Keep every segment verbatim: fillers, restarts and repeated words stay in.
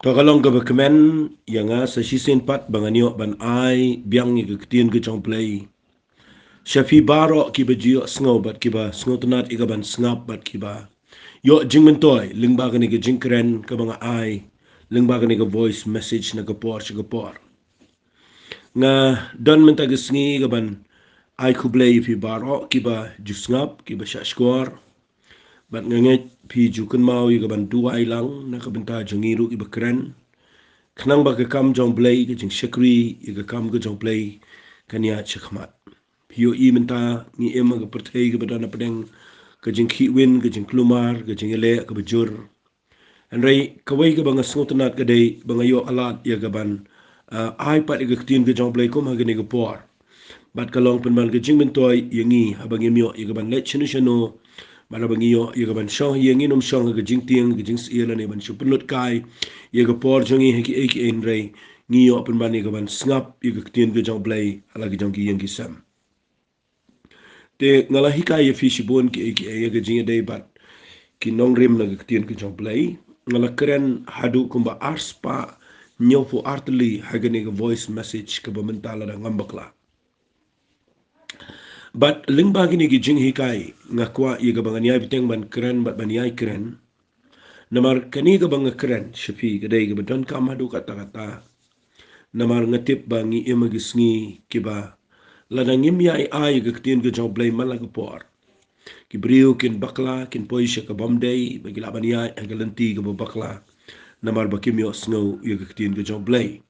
To ka long kaba kmen ïa nga sa shisien pat ba ngan ïoh ban ai biang ïa ka ktien ka jong U Blei sha phi baroh kiba ju ïohsngew bad kiba sngewtynnad ïa kaban sngap bad kiba ïoh jingmyntoi lyngba kane ka jingkren kaba nga ai lyngba kane ka voice message na ka por sha ka por. Nga don mynta ka sngi kaban ai khublei ïa phi baroh kiba ju sngap, kiba shahshkor. Bad nga ngeit phi ju kynmaw ïa kaban duwai lang na ka bynta jong ngi ruh kiba kren, khnang ba ka kam jong U Blei, ka jingshakri ïa ka kam ka jong U Blei, kan ïaid shakhmat. Phi ïohi mynta ngi im ha ka pyrthei kaba don hapdeng ka jingkhih win, ka jingkulmar, ka jingïaleh kaba jur. Hynrei kawei kaba nga sngewtynnad ka dei ba nga ïoh lad ïa kaban, ah, ai pat ïa ka ktien ka jong U Blei kum ha kane ka por. Bad ka long pynban ka jingmyntoi ïa ngi haba ngim ïoh ïa kaban leit shano shano. Bad haba ngi ïoh ïa kaban shong ïa, ngin ym shong ha ka jingtieng, ka jingsyier lane ban shu pynlut kai ïa ka por jong ngi ha kiei kiei, hynrei ngi ïoh pynban ïa kaban sngap ïa ka ktien ka jong U Blei ha la ki jong ki ïing ki sem. Te nga la hikai ïa phi shibun kiei kiei ïa ka jingïadei bad ki nongrim na ka ktien ka jong U Blei. Nga la kren haduh kumba arspah hynñiewphew artylli ha kane ka voice message kaba mynta lada ngam bakla. Bad lyngba kine ki jinghikai nga kwah ïa kaba ngan ïai bteng ban kren bad ban ïai kren. Namar kane kaba nga kren sha phi ka dei kaba donkam haduh katta katta. Namar nga tip ba ngi im ha ki sngi kiba lada ngim ïai ai ïa ka ktien ka jong U Blei man la ka por, ki briew kin bakla, kin poi sha ka bym dei, ba ki lah ban ïaid ha ka lynti kaba bakla. Namar ba kim ïohsngew ïa ka ktien ka jong U Blei.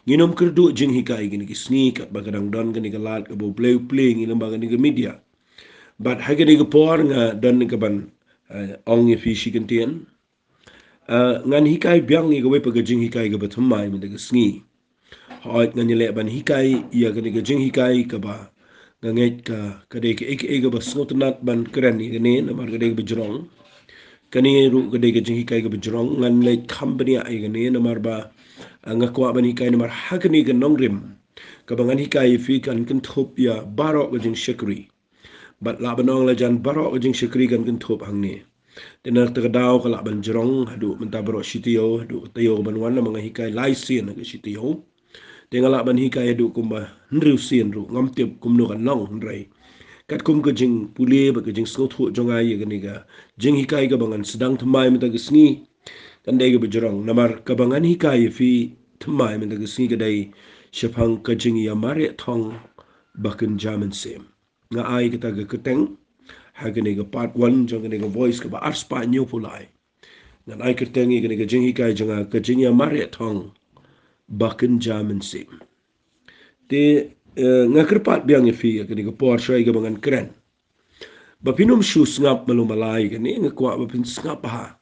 Ngin ym kyrduh jinghikai kine ki sngi katba ka dang don kane ka lad kaba U Blei u plie ïa ngi lyngba kane ka media. Bad ha kane ka por nga don kaban, eh, ong ïa phi shi kyntien. Ah, ngan hikai biang ïa kawei pat ka jinghikai kaba thymmai mynta ka sngi. Hooid, ngan ïaleh ban hikai ïa kane ka jinghikai kaba nga ngeit ka, ka dei kaei kaei kaba sngewtynnad ban kren ïa kane, namar ka dei kaba jrong. Kane ruh ka dei ka jinghikai kaba jrong, ngan leit kham bniah ïa kane namar ba, ah, nga kwah ban hikai namar ha kane ka nongrim kaba ngan hikai ïa phi kan kynthup ïa baroh ka jingshakri. Bad lah ban ong la jan baroh ka jingshakri kan kynthup hangne. Te na kata ka daw ka lah ban jrong haduh mynta baroh shi taïew, haduh ka taïew kaban wan, namar nga hikai lai sien ha ka shi taïew. Te nga lah ban hikai haduh kumba hynriew sien ruh, ngam tip kumno kan long, hynrei katkum ka jingpule bad ka jingsngewthuh jong nga ïa kane ka jinghikai kaba ngan sdang thymmai mynta ka sngi, kan dei kaba jrong. Namar kaba ngan hikai ïa phi thymmai mynta ka sngi ka dei shaphang ka jingïamareh thong ba kynja mynsiem. Nga ai kata ka kyrteng ha kane ka part one jong kane ka voice kaba arspah hynñiewphew lai. Ngan ai kyrteng ïa kane ka jinghikai jong nga ka jingïamareh thong ba kynja mynsiem. Te, eh, nga kyrpad biang ïa phi ïa kane ka por shuwa ïa kaba ngan kren, ba phin ym shu sngap malu mala ïa kane, nga kwah ba phin sngap bha.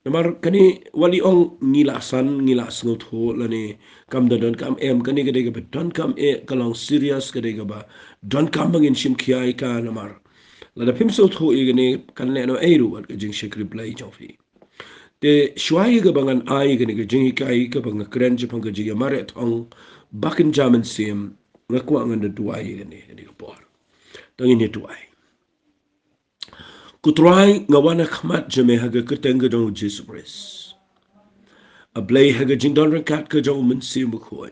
Namar kane wat la ong ngi la san, ngi la sngewthuh lane kam da donkam, em, kane ka dei kaba donkam eh, ka long serious, ka dei kaba donkam ba ngin shim khia ïa ka, namar lada phim sngewthuh ïa kane kan leh noh ei ruh wat ka jingshakri Blei jong phi. Te shuwa ïa kaba ngan ai kane ka jinghikai kaba nga kren shaphang ka jingïamareh thong ba kynja mynsiem, nga kwah ngan da duwai ïa kane, kane ka por. To ngin ïa duwai. Ko Trai, nga wan ha khmat jong me ha ka kyrteng ka jong U Jisu Khrist, A Blei, ha ka jingdon ryngkat ka jong U Mynsiem Bakhuid.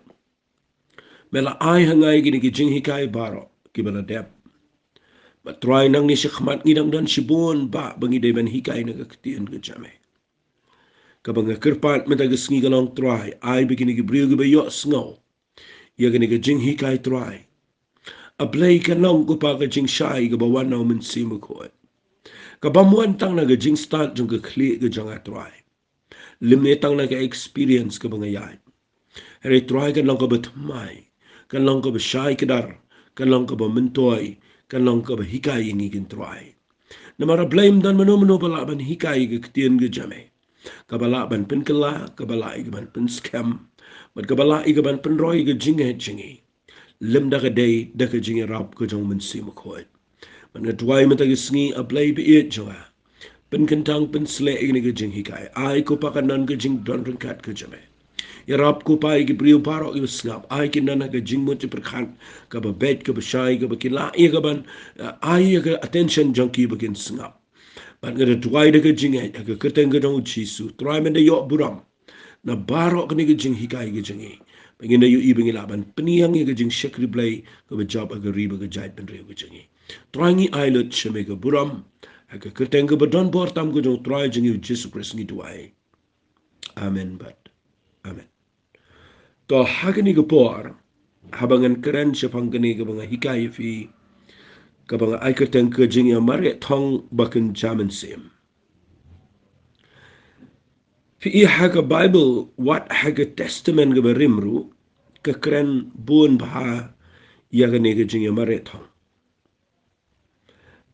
Me la ai ha nga ïa kine ki jinghikai baroh kiba la dep. Bad Trai, nangne sha khmat ngi dang don shibun ba, ba ngi dei ban hikai na ka ktien ka jong me. Kaba nga kyrpad mynta ka sngi ka long, Trai, ai ba kine ki briew kiba ïohsngew ïa kane ka jinghikai, Trai, A Blei, kan long ko Pa ka jingshai kaba wan na U Mynsiem Bakhuid, kabym wan tang na ka jingstad jong ka khlieh ka jong nga, Trai, lymne tang na ka experience kaba nga ïaid. Hynrei Trai, kan long kaba thymmai, kan long kaba shai kdar, kan long kaba myntoi, kan long kaba hikai ïa ngi kin, Trai. Namar A Blei, ym don mano mano ba lah ban hikai ïa ka ktien ka jong me kaba lah ban pynkylla, kaba lah ïa ka ban pynskhem, bad kaba lah ïa ka ban pynroi ïa ka jingngeit jong ngi lymda ka dei da ka jingïarap ka jong U Mynsiem Bakhuid. Bad nga duwai mynta ka sngi, A Blei baieit jong nga, pynkyntang, pynsleh ïa kane ka jinghikai. Ai ko Pa kan don ka jingdon ryngkat ka jong me. Ïarap ko Pa ïa ki briew baroh kiba sngap. Ai kin don ha ka jingmut jingpyrkhat kaba beit, kaba shai, kaba ki lah ïa ka ban, eh, ai ïa ka attention jong ki ba kin sngap. Bad nga da duwai da ka jingngeit ha ka kyrteng ka jong U Jisu, Trai, men da ïoh burom. na baroh kane ka jinghikai ka jong ngi, ba ngin da ïohi ba ngi lah ban pynïeng ïa ka jingshakri Blei kaba jop ha ka ri bad ka jaitbynriew ka jong ngi. Trai, ngi ai lut sha me ka burom ha ka kyrteng kaba don bor tam ka jong U Trai jong ngi U Jisu Khrist ngi duwai. Amen bad amen. To, ha kane ka por, haba ngan kren shaphang kane kaba nga hikai ïa phi, kaba nga ai kyrteng ka jingïamareh thong ba kynja mynsiem. Phi i ha ka Bible, wat ha ka Testament kaba rim ruh, ka kren bun bha ïa kane ka jingïamareh thong.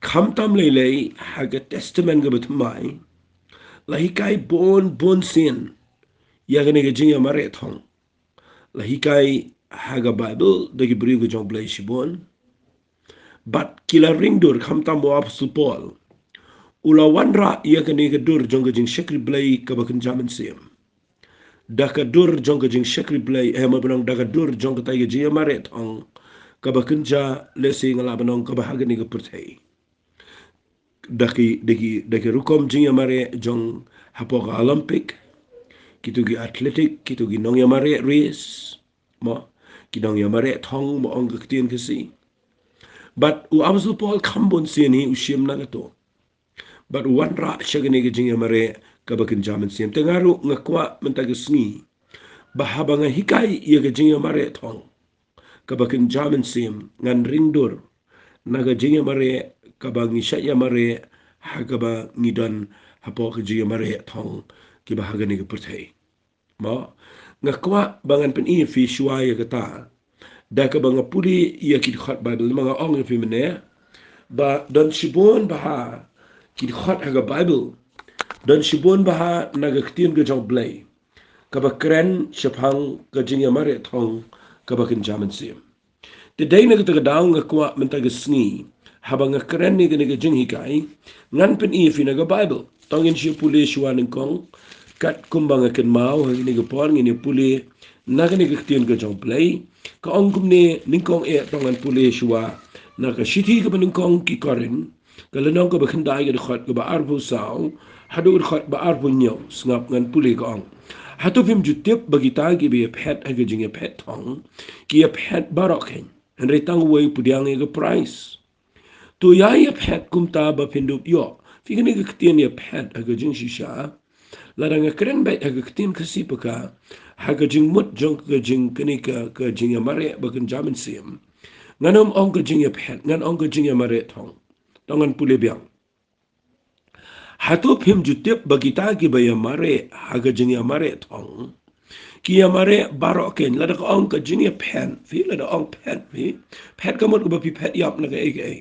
Khamtam lei lei ha ka Testament kaba thymmai, la hikai bun bun sien ïa kane ka jingïamareh thong. La hikai ha ka Bible da ki briew ka jong U Blei shibun. Bad ki la ring dur, khamtam u Apostol Paul u la wanrah ïa kane ka dur jong ka jingshakri Blei kaba kynja mynsiem da ka dur jong ka jingshakri Blei, eh, ma ban ong da ka dur jong katai ka jingïamareh thong kaba kynja, lehse nga lah ban ong kaba ha kane ka pyrthei. Da ki, da ki, da ki rukom jingïamareh jong hapoh ka Olympic, kito ki athletic, kito ki nongïamareh race, mo, ki nongïamareh thong, mo, ong ka ktien Khasi. Bad u Apostol Paul kham bun sien hi u shim na kato. Bad u wanrah sha kane ka jingïamareh kaba kynja mynsiem. Te nga ruh nga kwah mynta ka sngi ba haba nga hikai ïa ka jingïamareh thong kaba kynja mynsiem, ngan ring dur na ka jingïamareh kaba ngi shait ïamareh ha kaba ngi don hapoh ka jingïamareh thong kiba ha kane ka pyrthei. Mo, nga kwah ba ngan pyni ïa phi shuwa ïa kata da kaba nga pule ïa ki dkhot Bible, ma nga ong ïa phi mynne ba don shibun bha ki dkhot ha ka Bible, don shibun bha na ka ktien ka jong U Blei kaba kren shaphang ka jingïamareh thong kaba kynja mynsiem. Te dei na kata ka daw nga kwah mynta ka sngi, haba nga kren ïa kane ka jinghikai, ngan pyni ïa phi na ka Bible. To ngin shu pule shuwa nyngkong, katkum ba nga kynmaw ha kane ka por ngin ïa pule na kane ka ktien ka jong U Blei. Ka ong kumne nyngkong, eh, to ngan pule shuwa na ka shithi kaba nyngkong ki Korinth, ka lynnong kaba khyndai, ka dkhot kaba arphew saw haduh ka dkhot ba arphew hynñiew. Sngap ngan pule, ka ong: Hato phim ju tip ba kita kiba ïaphet ha ka jingïaphet thong ki ïaphet baroh keiñ, hynrei tang uwei u pdiang ïa ka prize? To ïai ïaphet kumta ba phin dup ïoh. Phi, kane ka ktien ïaphet ha ka jingshisha, lada nga kren beit ha ka ktien Khasi paka, ha ka jingmut jong ka jing, kane ka, ka jingïamareh ba kynja mynsiem, ngan ym ong ka jingïaphet, ngan ong ka jingïamareh thong. To ngan pule biang. Hato phim ju tip ba kita kiba ïamareh ha ka jingïamareh thong ki ïamareh baroh keiñ? Lada ka ong ka jingïaphet, phi, lada ong phet, phi, phet ka mut kaba phi phet ïap na kaei kaei.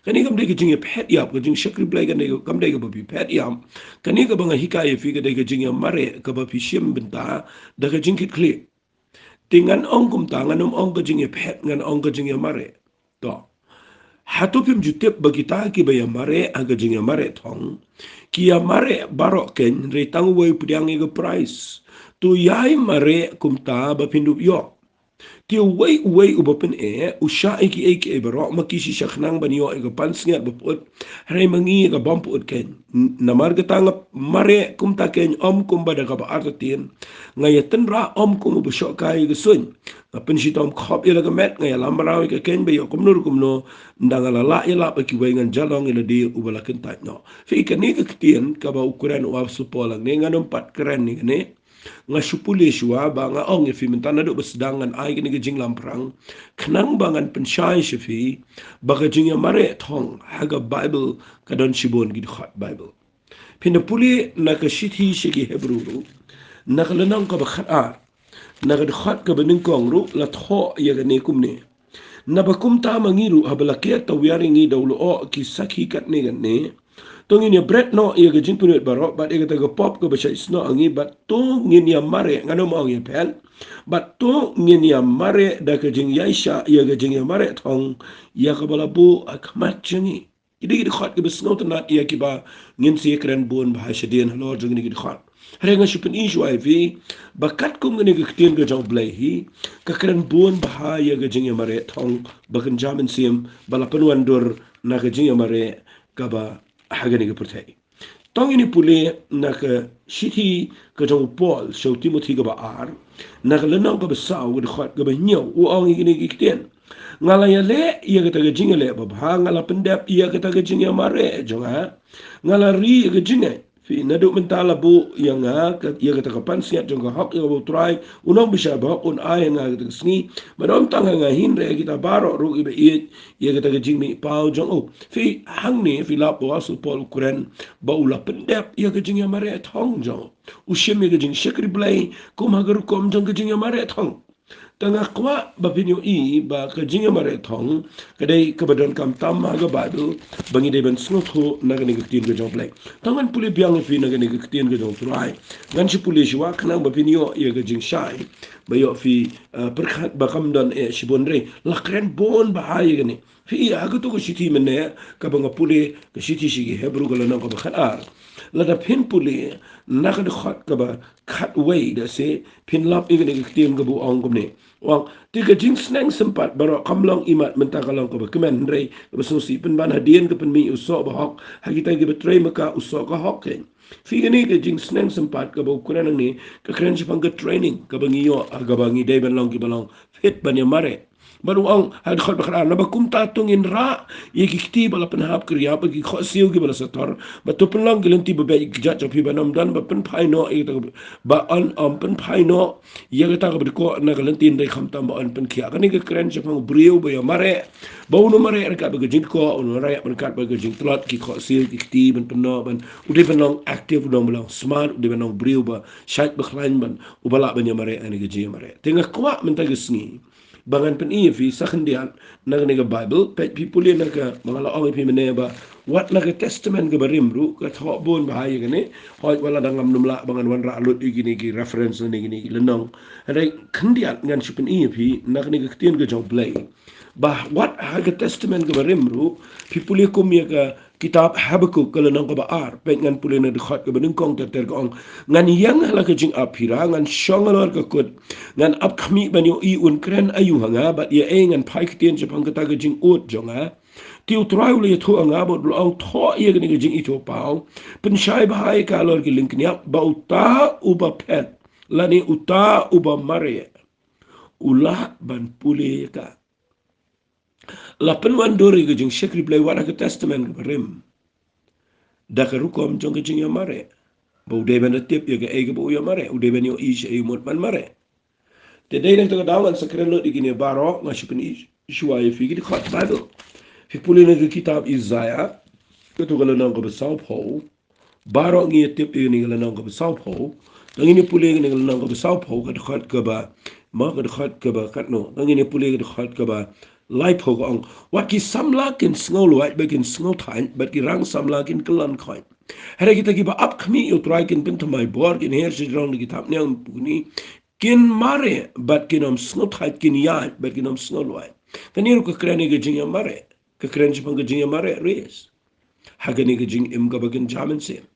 Kane kam dei ka jingïaphet ïap, ka jingshakri Blei kane kam dei kaba phi phet ïap. Kane kaba nga hikai ïa phi ka dei ka jingïamareh kaba phi shim bynta da ka jingkitkhlieh. Te ngan ong kumta, ngan ym ong ka jingïaphet, ngan ong ka jingïamareh. To. Hato phim ju tip ba kita kiba ïamareh ha ka jingïamareh thong ki ïamareh baroh keiñ, hynrei tang uwei u pdiang ïa ka prize? To ïai mareh kumta ba phin dup ïoh. Te uwei uwei uba pyneh u shah ïa kiei kiei baroh, ma ki shisha khnang ban ïoh ïa ka pansngiat baput, hynrei ma ngi ïa ka bym pyut keiñ. N-, namar kata nga mareh kumta keiñ, ym kumba da kaba artatien. Nga ïatynrah ym kum uba shoh kai ïa ka suiñ. Nga pynshitom khop ïa la ka met, nga ïalam mraw ïa ka keiñ ba ïoh kumno ruh kumno, ynda nga la lah ïalap ïa kiwei ngan ïalong ïa lade uba la kyntait noh. Phi, kane ka ktien kaba u kren u Apostol Paul hangne, ngan ym pat kren ïa kane. Nga shu pule shuwa ba nga ong ïa phi mynta naduh ba sdang ngan ai kane ka jinglamphrang, khnang ba ngan pynshai sha phi ba ka jingïamareh thong ha ka Bible ka don shibun ki dkhot Bible. Phin da pule na ka shithi sha ki Hebru ruh, na ka lynnong kaba khatar, na ka dkhot kaba nyngkong ruh la thoh ïa kane kumne: Naba kumta ma ngi ruh, haba la kiar tawiar ïa ngi da u lyoh ki sakhi katne katne, to ngin ïabret noh ïa ka jingpynwit baroh bad ïa kata ka pop kaba shait snoh ha ngi, bad to ngin ïamareh, ngan ym ong ïaphet, bad to ngin ïamareh da ka jingïaishah ïa ka jingïamareh thong ïa kaba la buh ha khmat jong ngi. Ki dei ki dkhot kiba sngewtynnat ïa kiba ngin sa ïakren bun bha shadien halor jong kine ki dkhot. Hynrei nga shu pyni shuwa ïa phi ba katkum kane ka ktien ka jong U Blei hi, ka kren bun bha ïa ka jingïamareh thong ba kynja mynsiem ba la pynwandur na ka jingïamareh kaba ha kane ka pyrthei. To ngin ïa pule na ka shithi ka jong u Paul sha u Timothi kaba ar, na ka lynnong kaba saw, ka dkhot kaba hynñiew, u ong ïa kine ki ktien: Nga la ïaleh ïa kata ka jingïaleh babha, nga la pyndep ïa kata ka jingïamareh jong nga, nga la ri ïa ka jingngeit. Phi, naduh mynta la buh ïa nga ka, ïa kata ka pansngiat jong ka hok ïa kaba U Trai, u nongbishar bahok, un ai ha nga kata ka sngi. Bad ym tang ha nga hi hynrei ha kita baroh ruh kiba ïeit ïa kata ka jingmihpaw jong u. Phi, hangne phi lap ba u Apostol Paul u kren ba u la pyndep ïa ka jingïamareh thong jong u. U shim ïa ka jingshakri Blei kum ha ka rukom jong ka jingïamareh thong. Te nga kwah ba phin ïohi ba ka jingïamareh thong ka dei kaba donkam tam ha ka Baibl ba ngi dei ban sngewthuh na kane ka ktien ka jong U Blei. To ngan pule biang ïa phi na kane ka ktien ka jong U Trai. Ngan shu pule shuwa khnang ba phin ïoh ïa ka jingshai, ba ïoh phi, eh, pyrkhat ba kam don eh shibun, hynrei la kren bun bha ïa kane. Phi, ha kato ka shithi mynne kaba nga pule, ka shithi sha ki Hebru ka lynnong kaba khatar, lada phin pule na ka dkhot kaba khatwei, da se phin lap ïa kane ka ktien kaba u ong kumne. U ong, te ka jingsneng sympat baroh kam long imat, mynta ka long kaba kmen, hynrei kaba sngewsih pynban hadien ka pynmih u soh bahok ha kita kiba trei ma ka, u soh ka hok keiñ. Phi, kane ka jingsneng sympat kaba u kren hangne ka kren shaphang ka training kaba ngi ïoh ha kaba ngi dei ban long kiba long fit ban ïamareh. Bad u ong ha ka dkhot ba khatar, naba kumta to ngin rah ïa ki kti ba la pynhap kyrïap, bad ki khohsiew kiba la sator, bad to pynlong ki lynti babeit ïa ki kjat jong phi ban ym don ba pynphai noh ïa kata kaba, ba yn ym pynphai noh ïa kata kaba dkoh na ka lynti, hynrei khamtam ba yn pynkhiah. Kane ka kren shaphang u briew ba ïamareh, ba un ym mareh ryngkat bad ka jingdkoh, un ym mareh ryngkat bad ka jingtlot, ki khohsiew, ki kti ban pynnoh, ban, u dei ban long active, u dei ban long smart, u dei ban long briew ba shait ba khlaiñ, ban, uba lah ban ïamareh ha kane ka jingïamareh. Te nga kwah mynta ka sngi ba ngan pyni ïa phi sa khyndiat na kane ka Baibl. Peit, phi pule na ka, ba nga la ong ïa phi mynne ba wat na ka Testament kaba rim ruh ka thoh bun bha ïa kane. Hooid, wat la dang ngam nym lah ba ngan wanrah lut ïa kine ki reference lane kine ki lynnong, hynrei khyndiat ngan shu pyni ïa phi na kane ka ktien ka jong U Blei ba wat ha ka Testament kaba rim ruh. Phi pule kum ïa ka kitab Habakuk ka lynnong kaba ar, peit, ngan pule na dkhot kaba nyngkong ter ter, ka ong: Ngan ïeng ha la ka jingap phira, ngan shong halor ka kut, ngan ap khmih ban ïohi un kren aïu ha nga, bad ïa ei ngan phai ktien shaphang kata ka jingud jong nga. Te U Trai u la ïathuh ha nga bad u la ong: Thoh ïa kane ka jingithuhpaw, pynshai bha ïa ka halor ki lyngkniap, ba uta uba phet lane uta uba mareh u lah ban pule ïa ka. La pynwandur ïa ka jingshakri Blei wat ha ka Testament kaba rim da ka rukom jong ka jingïamareh, ba u dei ban da tip ïa kaei kaba u ïamareh, u dei ban ïohi shaei u mut ban mareh. Te dei na kata ka daw ngan sa kren lut ïa kine baroh, nga shu pyni shuwa ïa phi ki dkhot Baibl. Phi pule na ka kitab Isaïah, kato ka lynnong kaba sawphew, baroh ngi ïa tip ïa kane ka lynnong kaba sawphew. To ngin ïa pule kane ka lynnong kaba sawphew, ka dkhot kaba, ma, ka dkhot kaba katno, to ngin ïa pule ka dkhot kaba laiphew, ka ong: Wat ki samla kin sngewlwait bad kin sngewthait, bad ki rang samla kin kyllon khoit. Hynrei kita kiba ap khmih ïa U Trai kin pynthymmai bor, kin her shajrong da ki thapniang pukni, kin mareh bad kin ym sngewthait, kin ïaid bad kin ym sngewlwait. Kane ruh ka kren ïa ka jingïamareh, ka kren shaphang ka jingïamareh riis ha kane ka jingim kaba kynja mynsiem.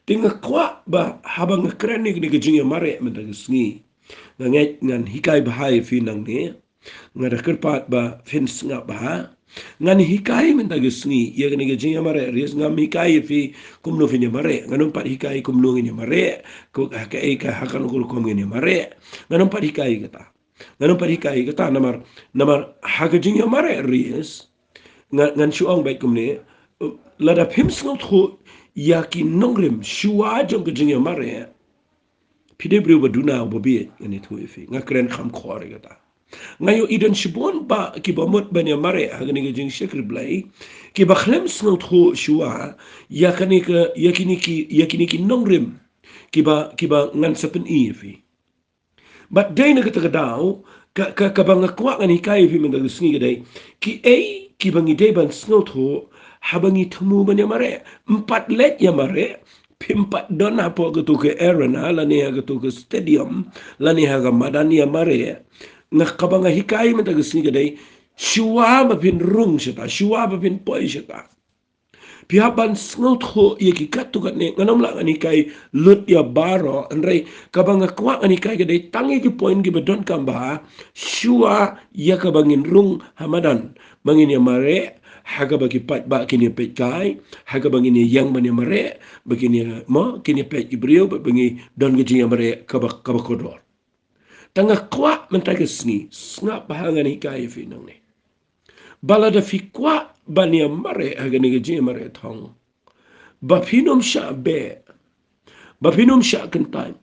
Te nga kwah ba haba nga kren ïa kane ka jingïamareh mynta ka sngi, nga ngeit ngan hikai bha ïa phi nangne. Nga da kyrpad ba phin sngap bha. Ngan hikai mynta ka sngi ïa kane ka jingïamareh riis, ngam hikai ïa phi kumno phin ïamareh. Ngan ym pat hikai kumno ngin ïamareh, ko, ha kaei ka, ha kano ka rukom ngin ïamareh. Ngan ym pat hikai kata. Ngan ym pat hikai kata namar, namar ha ka jingïamareh riis, ngan, ngan shu ong beit kumne, lada phim sngewthuh ïa ki nongrim shuwa jong ka jingïamareh, phi dei briew ba duna uba bieit, ngan ïathuh ïa phi. Nga kren kham khor ïa kata. Nga ïohi don shibun bah kiba mut ban ïamareh ha kane ka jingshakri Blei, kiba khlem sngewthuh shuwa ïa kane ka, ïa kine ki, ïa kine ki nongrim kiba, kiba ngan sa pyni ïa phi. Bad dei na kata ka daw, ka, ka, kaba nga kwah ngan hikai ïa phi mynta ka sngi ka dei, kiei kiba ngi dei ban sngewthuh haba ngi thmu ban ïamareh. Ym pat leit ïamareh, phim pat don hapoh kato ka arena, lane ha kato ka stadium, lane ha ka madan ïamareh. Nga, kaba nga hikai mynta ka sngi ka dei, shuwa ba phin rung shata, shuwa ba phin poi shata, phi hap ban sngewthuh ïa ki katto katne. Ngan ym lah ngan hikai lut ïa baroh, hynrei kaba nga kwah ngan hikai ka dei tang ïa ki point kiba donkam bha shuwa ïa kaba ngin rung ha madan ba ngin ïamareh, ha kaba ki paidbah kin ïa peit kai, ha kaba ngin ïa ïeng ban ïa mareh, ba kin ïa mo, kin ïa peit ki briew, ba ba ngi don ka jingïamareh kaba, kaba kordor. Tang nga kwah mynta ka sngi, sngap ba ha ngan hikai ïa phi nangne. Ba lada phi kwah ban ïa mareh ha kane ka jingïamareh thong, ba phin ym shah beh, ba phin ym shah kyntait,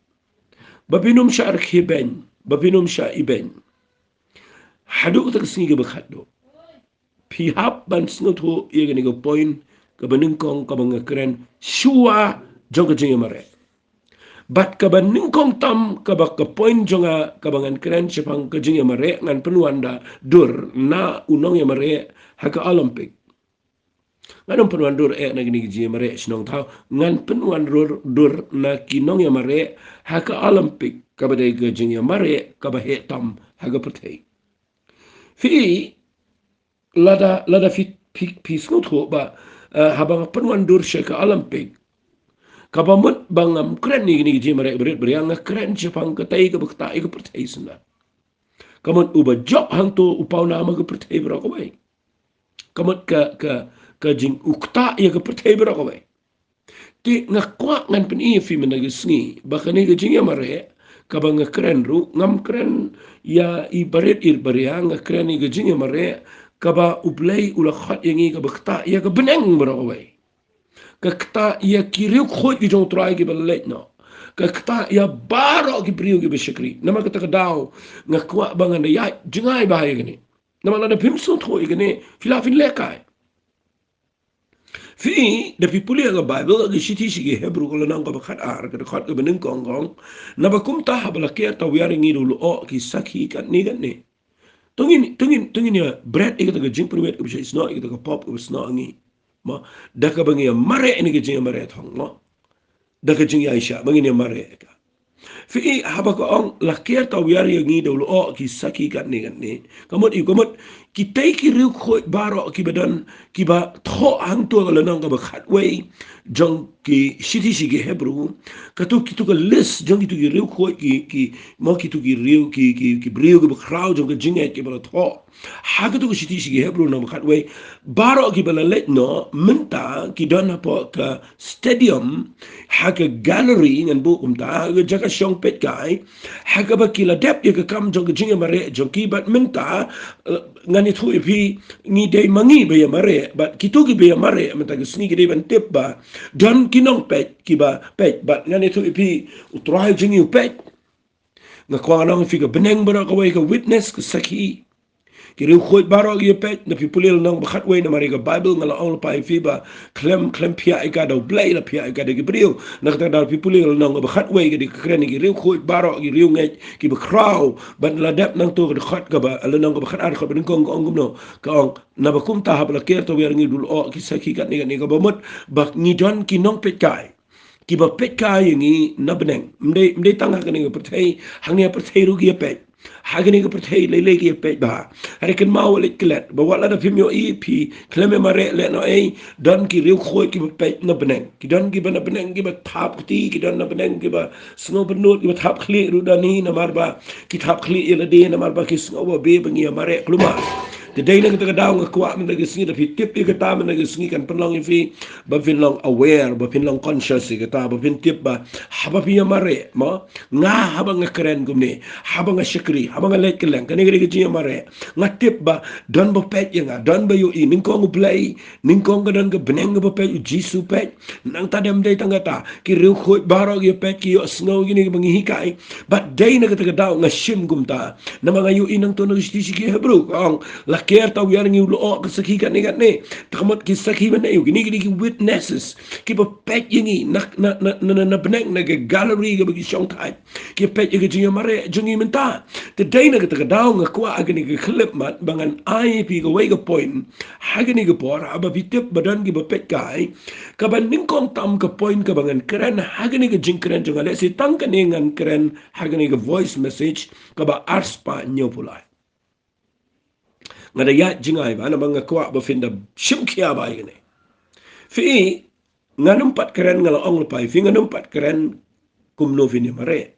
ba phin ym shah rkhie beiñ, ba phin ym shah ibeiñ. Haduh kata ka sngi kaba khatduh, phi hap ban sngewthuh ïa kane ka point kaba nyngkong kaba nga kren shuwa jong ka jingïamareh. Bad kaba nyngkong tam kaba ka point jong nga kaba ngan kren shaphang ka jingïamareh, ngan pynwan da dur na u nongïamareh ha ka Olympic. Ngan ym pynwan dur eh na kane ka jingïamareh shnong thaw, ngan pynwan dur, dur na ki nongïamareh ha ka Olympic, kaba dei ka jingïamareh kaba heh tam ha ka pyrthei. Phi, lada, lada phi, phi, phi sngewthuh ba, eh, haba nga pynwan dur sha ka Olympic, kaba mut ba ngam kren ïa kane ka jingïamareh barit baria, nga kren shaphang katei kaba ktah ïa ka pyrthei syndah. Ka mut uba jop hangto u pawnam ha ka pyrthei baroh kawei. Ka mut ka, ka, ka jing u ktah ïa ka pyrthei baroh kawei. Te nga kwah ngan pyni ïa phi mynta ka sngi ba kane ka jingïamareh kaba nga kren ruh, ngam kren ïa i barit i baria, nga kren ïa ka jingïamareh kaba U Blei u la khot ïa ngi kaba ktah ïa ka bneng baroh kawei. Ka ktah ïa ki riewkhuid ki jong U Trai kiba la leit noh. Ka ktah ïa baroh ki briew kiba shakri. Namar kata ka daw nga kwah ba ngan da ïaid jngai bha ïa kane. Namar lada phim sngewthuh ïa kane, phi lah phin lehkai. Phi, da phi pule ïa ka Baibl, ka shithi sha ki Hebru ka lynnong kaba khatar, ka dkhot kaba nyngkong ka ong, naba kumta haba la ker tawiar ïa ngi da u lyoh ki sakhi katne katne. To ngin, to ngin, to ngin ïa bret ïa kata ka jingpyrwit kaba shah snoh, ïa kata ka pop kaba snoh ïa ngi. Mo, da kaba ngi ïa mareh ïa kane ka jingmareh thong, mo. Da ka jingïaishah ba ngin ïa mareh ïa ka. Phi, haba ka ong la ker tawiar ïa ngi da u lyoh ki sakhi katne katne. Ka mut ïa, ka mut kitei ki riewkhuid baroh kiba don, kiba thoh hangto ka lynnong kaba khatwei jong ki shithi sha ki Hebru. Kato, kito ka list jong kito ki riewkhuid ki, ki, mo, kito ki riew ki, ki, ki briew kiba khraw jong ka jingngeit kiba la thoh ha kato ka shithi sha ki Hebru lynnong ba khatwei. Baroh kiba la leit noh mynta ki don hapoh ka stadium, ha ka gallery ngan buh kumta, ha ka jaka shong peitkai, ha kaba ki la dep ïa ka kam jong ka jingïamareh jong ki. Bad mynta, eh, ngan ïathuh ïa phi, ngi dei ma ngi ba ïamareh, bad kito kiba ïamareh mynta ka sngi ki dei ban tip ba don ki nongpeit kiba peit, bad ngan ïathuh ïa phi, U Trai jong ngi u peit. Nga kwah ngan ong ïa phi, ka bneng baroh kawei ka witness, ka sakhi. Ki riewkhuid baroh ki ïa peit. Na phi pule lynnong ba khatwei, namar ïa ka Baibl nga la ong lypa ïa phi ba khlem, khlem phiah ïa ka da U Blei, la phiah ïa ka da ki briew. Na kata ka daw phi pule lynnong ba khatwei, ka dei ka kren ïa ki riewkhuid baroh, ki riewngeit kiba khraw. Bad la dep nangto ka dkhot kaba, lynnong kaba khatar, dkhot ba nyngkong ka ong kumno? Ka ong, naba kumta haba la ker tawiar ïa ngi da u lyoh ki sakhi katne katne, kaba mut ba ngi don ki nongpeitkai kiba peitkai ïa ngi na bneng. Ym dei, ym dei tang ha kane ka pyrthei, hangne ha pyrthei ruh ki ïa peit. Ha kane ka pyrthei lei lei ki ïa peit bha. Hynrei kynmaw, wat leit klet, ba wat lada phim ïohi phi, khlem ïamareh lehnohei, don ki riewkhuid kiba peit na bneng. Ki don kiba na bneng kiba thap kti, ki don na bneng kiba sngew bynnud, kiba thap khlieh ruh don hi, namar ba ki thap khlieh ïa lade, namar ba ki sngew ba beh ba ngi ïamareh kulmar. Te dei na kata ka daw nga kwah mynta ka sngi, da phi tip ïa kata mynta ka sngi, kan pynlong ïa phi ba phin long aware, ba phin long conscious ïa kata, ba phin tip ba haba phi ïamareh, mo, nga haba nga kren kumne, haba nga shakri, haba nga leit kylleng, kane ka dei ka jingïamareh. Nga tip ba don ba peit ïa nga, don ba ïohi, nyngkong U Blei, nyngkong ka don ka bneng kaba peit, U Jisu peit. Nangta ym dei tang kata, ki riewkhuid baroh ki ïa peit, ki ïohsngew ïa kine kiba ngi hikai. Bad dei na kata ka daw nga shim kumta. Namar nga ïohi nangto na ka shithi sha ki Hebru ka ong, la ker tawiar ïa ngi da u lyoh ki sakhi katne katne. Te ka mut ki sakhi mynne ïa u, kine, kine ki witnesses kiba peit ïa ngi na, na, na, na, na bneng, na ka gallery kaba ki shong thait. Ki peit ïa ka jingïamareh jong ngi mynta. Te dei na kata ka daw nga kwah ha kane ka khyllipmat ba ngan ai ïa phi kawei ka point ha kane ka por, haba phi tip ba don kiba peitkai. Kaba nyngkong tam ka point kaba ngan kren ha kane ka jingkren jong nga, lehse tang kane ngan kren ha kane ka voice message kaba arspah hynñiewphew lai. Nga da ïaid jngai bha namar nga kwah ba phin da shim khia bha ïa kane. Phi, ngan ym pat kren, nga la ong lypa ïa phi, ngan ym pat kren kumno phin ïamareh.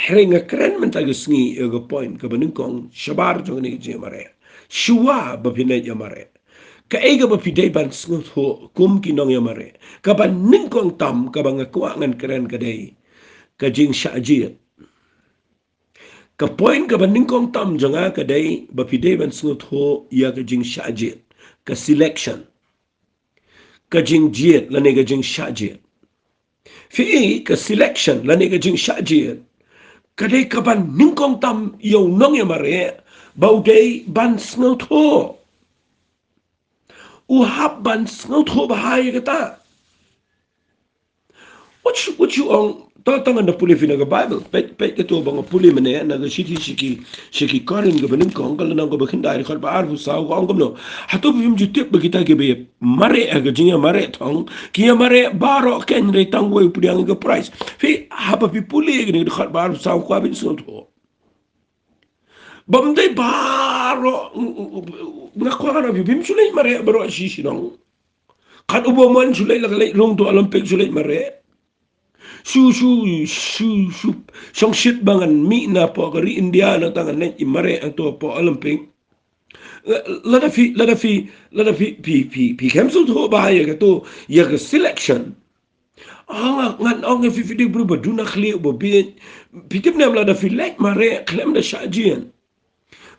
Hynrei nga kren mynta ka sngi ïa ka point kaba nyngkong shabar jong kane ka jingmareh. Shuwa ba phin leit ïamareh, Kaei kaba phi dei ban sngewthuh kum ki nongïamareh? Kaba nyngkong tam kaba nga kwah ngan kren ka dei ka jingshah jied. Ka point kaba nyngkong tam jong nga ka dei ba phi dei ban sngewthuh ïa ka jingshah jied, ka selection. Ka jingjied lane ka jingshah jied. Phi i, ka selection lane ka jingshah jied ka dei kaba nyngkong tam ïa u nongïamareh ba u dei ban sngewthuh. U hap ban sngewthuh bha ïa kata. Wat shu, wat shu ong, to, to ngan da pule phi na ka Bible. Peit, peit kato ba nga pule mynne na ka shithi sha ki, sha ki Korinth kaba nyngkong, ka lynnong kaba khyndai, dkhot ba arphew saw, ka ong kumno: Hato phim ju tip ba kita kiba mareh ha ka jingïamareh thong ki ïamareh baroh, keiñ hynrei tang uwei u pdiang ïa ka prize? Phi, haba phi pule kane ka dkhot ba arphew saw, kwah ban sngewthuh. Bym dei baroh, nga kwah ngan ong ïa phi, phim shu leit mareh baroh shi shnong. Katba u mon shu leit la ka leit rung to Olympic shu leit mareh. Shu, shu, shu, shu shongshit ba ngan mih na poh ka ri India nangta ngan leit mareh hangto poh Olympic. Lada phi, lada phi, lada phi, phi, phi, phi khlem sngewthuh bha ïa kato, ïa ka selection. Ah, nga, ngan ong ïa phi, phi dei briew ba duna khlieh, ba bieit. Phi tip ne em, lada phi leit mareh khlem da shah jied,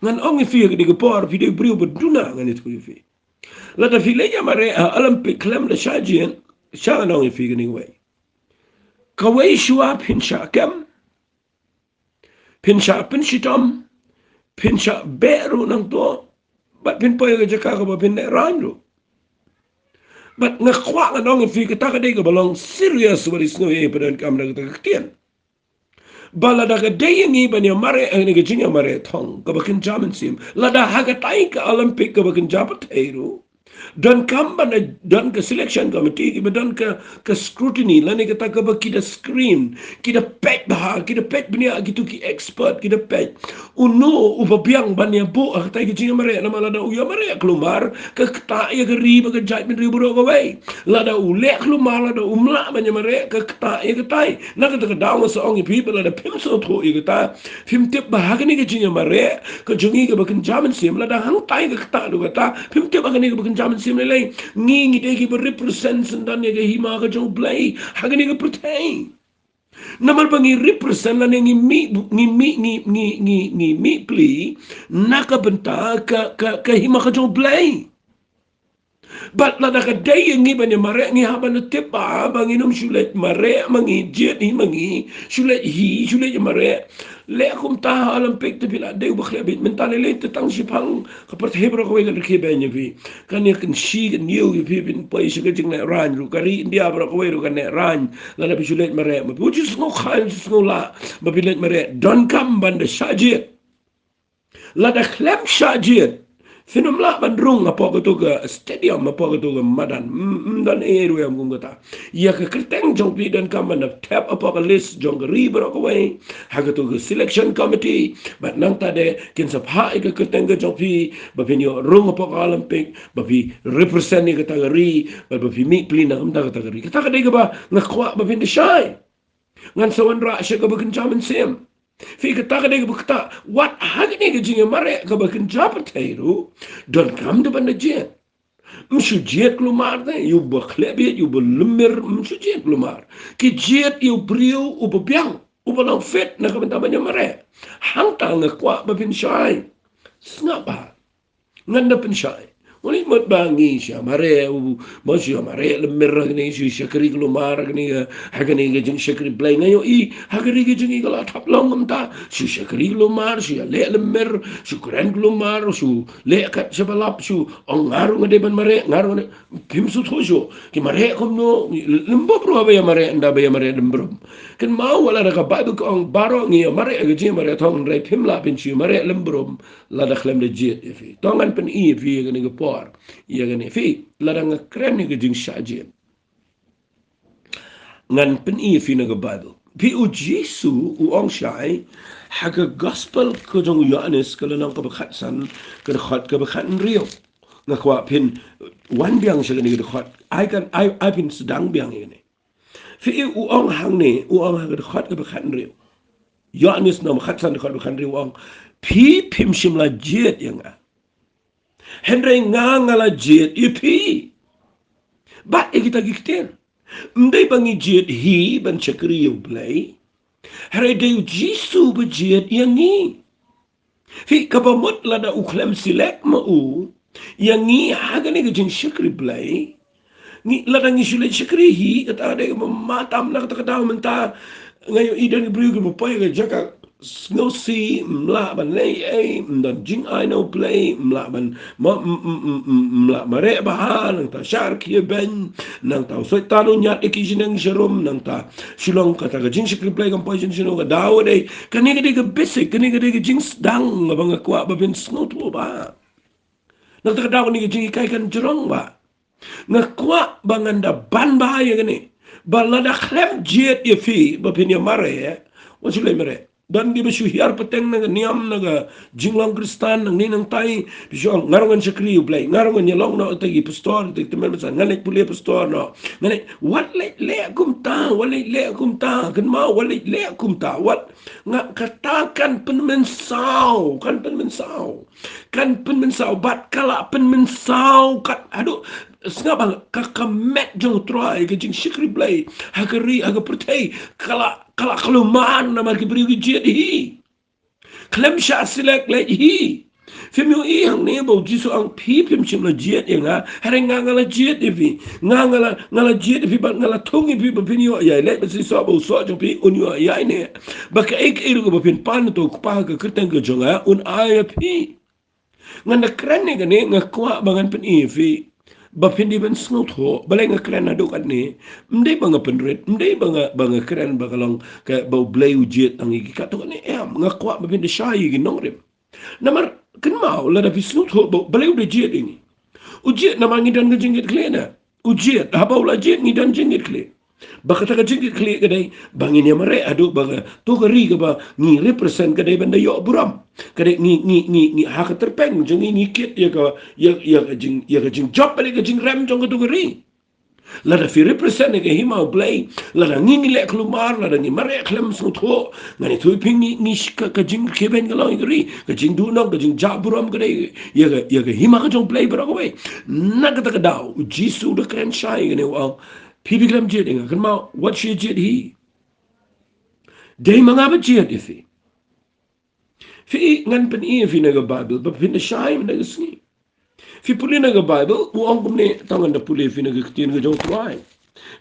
ngan ong ïa phi ha kane ka por, phi dei briew ba duna, ngan ïathuh ïa phi. Lada phi leit ïamareh ha Olympic khlem da shah jied, sha ngan ong ïa phi kane kawei. Kawei shuwa phin shah kem, phin shah pynshitom, phin shah beh ruh nangto, bad phin poi ha ka jaka kaba phin lehraiñ ruh. Bad nga kwah ngan ong ïa phi, kata ka dei kaba long serious, wat ïa sngew ïa phi, pyndonkam da kata ka ktien. Ba lada ka dei ïa ngi ban ïamareh ha kane ka jingïamareh thong kaba kynja mynsiem, lada ha katai ka Olympic kaba kynja pyrthei ruh, donkam ban da don ka selection committee kiba don ka, ka scrutiny, lane kata kaba ki da screen, ki da peit bha, ki da peit bniah, kito ki expert ki da peit. Uno uba biang ban ïabuh ha katai ka jingïamareh, namar lada u ïamareh kulmar, ka ktah ïa ka ri bad ka jaitbynriew baroh kawei. Lada u leh kulmar, lada um lah ban ïamareh, ka ktah ïa katai. Na kata ka daw nga sa ong ïa phi ba lada phim sngewthuh ïa kata, phim tip ba ha kane ka jingïamareh ka jong ngi kaba kynja mynsiem, lada hangtai ka ktah ruh kata, phim tip ha kane kaba kynja mynsiem lei lei. Ngi, ngi dei kiba represent syndon ïa ka hima ka jong U Blei ha kane ka pyrthei. Namar ba ngi represent lane ngi mih, ngi mih, ngi, ngi, ngi, ngi mih pli na ka bynta ka, ka, ka hima ka jong U Blei. Bad lada ka dei ïa ngi ban ïamareh, ngi hap ban da tip ba, ba ngin ym shu leit mareh ma ngi, jied hi ma ngi, shu leit hi, shu leit mareh. Leh kumta ha Olympic te phi la dei uba khleh bieit. Mynta lei lei te tang shiphang ka pyrthei baroh kawei ka rkhie beiñ ïa phi. Kan ïa kynshi kynñiew ïa phi, phin poi sha ka jinglehraiñ ruh. Ka ri India baroh kawei ruh kan lehraiñ lada phi shu leit mareh. Ma phi, wat shu sngew khaii, wat shu sngew lah ba phi leit mareh. Donkam ban da shah jied. Lada khlem shah jied, phin ym lah ban rung hapoh kato ka stadium, hapoh kato ka madan. Ym, ym don ei ei ruh ïa kum kata. Ïa ka kyrteng jong phi donkam ban da thep hapoh ka list jong ka ri baroh kawei, ha kato ka selection committee. Bad nangta de kin sa phah ïa ka kyrteng ka jong phi ba phin ïoh rung hapoh ka Olympic, ba phi represent ïa kata ka ri, bad ba phi mih pli na ka bynta kata ka ri. Kata ka dei kaba nga kwah ba phin da shai. Ngan sa wanrah sha kaba kynja mynsiem. Phi, kata ka dei kaba ktah. Wat ha kane ka jingïamareh kaba kynja pyrthei ruh, donkam da ban da jied. Ym shu jied kulmar te, ïa uba khleh bieit, ïa uba lymmer, ym shu jied kulmar. Ki jied ïa u briew uba biang, uba long fit na ka bynta ban ïamareh. Hangta nga kwah ba phin shai. Sngap bha. Ngan da pynshai. Ym dei mut ba ngi shu ïamareh, u, ba shu ïamareh lymmer ha kane, shu shakri kulmar ha kane, ha kane ka jingshakri Blei. Nga ïohi ha kane ka jingïalam ka la thap long kumta. Shu shakri kulmar, shu ïaleh lymmer, shu kren kulmar, shu leh kat shaba lap, shu ong nga ruh nga dei ban mareh, nga ruh nga dei. Phim sngewthuh shuh. Ki mareh kumno, lem bok ruh ba ïamareh, ynda ba ïamareh lem brum. Kynmaw, wat la da ka Baibl ka ong baroh ngi ïamareh ha ka jingïamareh thong, hynrei phim lah phin shu ïamareh lem brum lada khlem da jied ïa phi. To ngan pyni ïa phi ïa kane ka por, ïa kane, phi, lada nga kren ïa ka jingshah jied, ngan pyni ïa phi na ka Baibl. Phi, U Jisu u ong shai ha ka Gospel ka jong u Ïoannis, ka lynnong kaba khatsan, ka dkhot kaba khathynriew. Nga kwah phin wan biang sha kane ka dkhot. Ai kan, ai, ai phin sdang biang ïa kane. Phi, u ong hangne, u ong ha ka dkhot kaba khathynriew. Ïoannis lynnong khatsan dkhot kaba khathynriew u ong: Phi phim shym la jied ïa nga. Hynrei nga nga la jied ïa phi. Bad ïa kita ki ktien. Ym dei ba ngi jied hi ban shakri ïa U Blei. Hynrei dei U Jisu ba jied ïa ngi. Phi, kaba mut lada u khlem select ma u ïa ngi ha kane ka jingshakri Blei. Ngi, lada ngi shu leit shakri hi, kata dei kaba ma tam. Na kata ka daw mynta nga ïohi don ki briew kiba poi ka jaka sngewsih, ym lah ban leh ei, ym don jingai na U Blei, ym lah ban, ma, ym, ym, ym, ym, ym lah mareh bha, nangta shah rkhie beiñ, nangta u Soitan u ñiad ïa ki shnong sharum, nangta shu long kata ka jingshakri Blei kam poi shen shen ka daw dei. Kane ka dei ka basic, kane ka dei ka jingsdang kaba nga kwah ba phin sngewthuh bha. Na kata ka daw kane ka jinghikai kan jrong bha. Nga kwah ba ngan da ban bha ïa kane. Ba lada khlem jied ïa phi ba phin ïa mareh, wat shu leit mareh. Don kiba shu hiar pateng na ka niam, na ka jinglong Khristan, nangne nangtai, phi shu ong nga ruh ngan shakri U Blei, nga ruh ngan ïalong noh ïa ki pastor, ïa ki tymmen basan, ngan leit pule pastor noh. Ngan leit, wat leit leh kumta, wat leit leh kumta, kynmaw, wat leit leh kumta, wat, nga, kata kan pynmynsaw, kan pynmynsaw. Kan pynmynsaw bad ka la pynmynsaw kat haduh, sngap bha, ka, ka met jong U Trai, ka jingshakri Blei ha ka ri, ha ka pyrthei, ka la, ka la kulmar namar ki briew ki jied hi. Khlem shah select leit hi. Phim ïohi hangne ba U Jisu ong phi phim shym la jied ïa nga, hynrei nga nga la jied ïa phi. Nga nga la, nga la jied ïa phi bad nga la thung ïa phi ba phin ïoh ïa i leit ba shisha ba u soh jong phi un ïoh ïa i ne. Ba kaei kaei ruh kaba phin pan, uto U Kpa ha ka kyrteng ka jong nga un ai ïa phi. Ngan da kren ïa kane, nga kwah ba ngan pyni ïa phi ba phin dei ban sngewthuh. Balei nga kren haduh katne? Ym dei ba nga pynrit, ym dei ba nga, ba nga kren ba ka long kaba U Blei u jied tang ïa ki katto katne, em. Nga kwah ba phin da shai ïa ki nongrim. Namar kynmaw, lada phi sngewthuh ba, balei u da jied ïa ngi? U jied namar ngi don ka jingkitkhlieh na. U jied, haba u la jied ngi don jingkitkhlieh. Ba kata ka jingkitkhlieh ka dei ba ngin ïa mareh haduh ba kato ka ri kaba ngi represent ka dei ban da ïoh burom. Ka dei ngi, ngi, ngi, ngi ha ka tyrpeng jong ngi ngi kit ïa ka, ïa, ïa ka jing, ïa ka jingjop bad ïa ka jingrem jong kato ka ri. Lada phi represent ïa ka hima U Blei, lada ngi, ngi leh kulmar, lada ngi mareh khlem sngewthuh, ngan ïathuh ïa phi ngi, ngi sh-, ka, ka jingkhie beiñ ka long ïa ka ri, ka jingduhnong, ka jingjah burom ka dei ïa ka, ïa ka hima ka jong U Blei baroh kawei. Na kata ka daw, U Jisu u da kren shai ïa kane, u ong, phi, phi khlem jied ïa nga, kynmaw, wat shu jied hi. Dei ma nga ba jied ïa phi. Phi, ngan pyni ïa phi na ka Baibl ba phin da shai mynta ka sngi. Phi pule na ka Baibl, u ong kumne, tang ngan da pule ïa phi na ka ktien ka jong U Trai.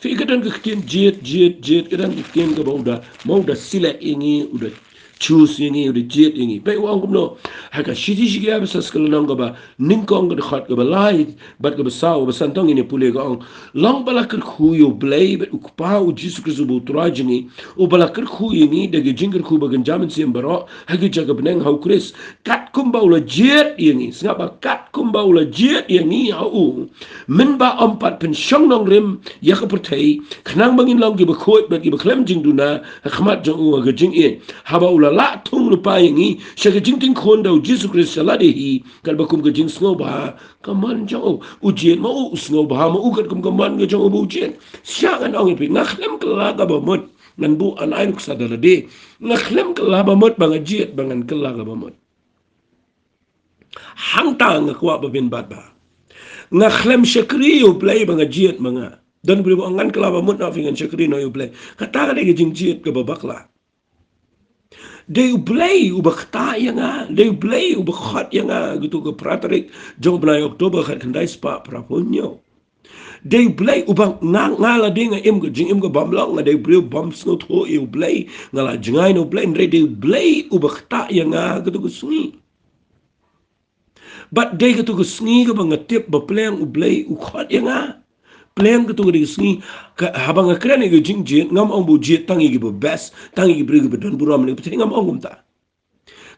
Phi, ka don ka ktien jied, jied, jied, ka don ka ktien kaba u da, ma u da select ïa ngi, u da choose ïa ngi, u da jied ïa ngi. Peit u ong kumno, ha ka Shithi Shikya ba san, ka lynnong kaba nyngkong, ka dkhot kaba lai bad kaba saw, ba san, tang ngin ïa pule, ka ong, long ba la kyrkhu ïa U Blei bad U Kpa U Jisu Khrist uba U Trai jong ngi, uba la kyrkhu ïa ngi da ka jingkyrkhu ba kynja mynsiem baroh ha ki jaka bneng ha U Khrist, katkum ba u la jied ïa ngi. Sngap bha, katkum ba u la jied ïa ngi ha u, mynba ym pat pynshong nongrim ïa ka pyrthei, khnang ba ngin long kiba khuid bad kiba khlem jingduna ha khmat jong u ha ka jingïeit, haba u la lah thung lypa ïa ngi sha ka jingting khun da U Jisu Khrist sha lade hi, katba kum ka jingsngewbha ka mon jong u. U jied ma u, u sngewbha ma u katkum ka mon ka jong u ba u jied. Shisha ngan ong ïa phi, nga khlem kylla kaba mut, ngan buh an ai nuksa da lade. Nga khlem kylla ba mut ba nga jied ba ngan kylla kaba mut. Hangta nga kwah ba phin bat bha. Nga khlem shakri ïa U Blei ba nga jied ma nga. Don briew ba ong ngan kylla ba mut noh phi, ngan shakri noh ïa U Blei. Kata ka dei ka jingjied kaba bakla. Dei U Blei uba ktah ïa nga, dei U Blei uba khot ïa nga, kito ka phra tarik jong u bnai October khatkhyndai spah phraphew hynñiew. Dei U Blei uba nga, nga lade nga im ka jingim ka bym long, nga dei briew bym sngewthuh ïa U Blei, nga la jngai na U Blei, hynrei dei U Blei uba ktah ïa nga kato ka sngi. Bad dei kato ka sngi kaba nga tip ba pleng U Blei u khot ïa nga. Pleng kato ka dei ka sngi, ka, haba nga kren ïa ka jingjied, ngam ong ba u jied tang ïa kiba best, tang ïa ki briew kiba don burom ne, phi, ngam ong kumta.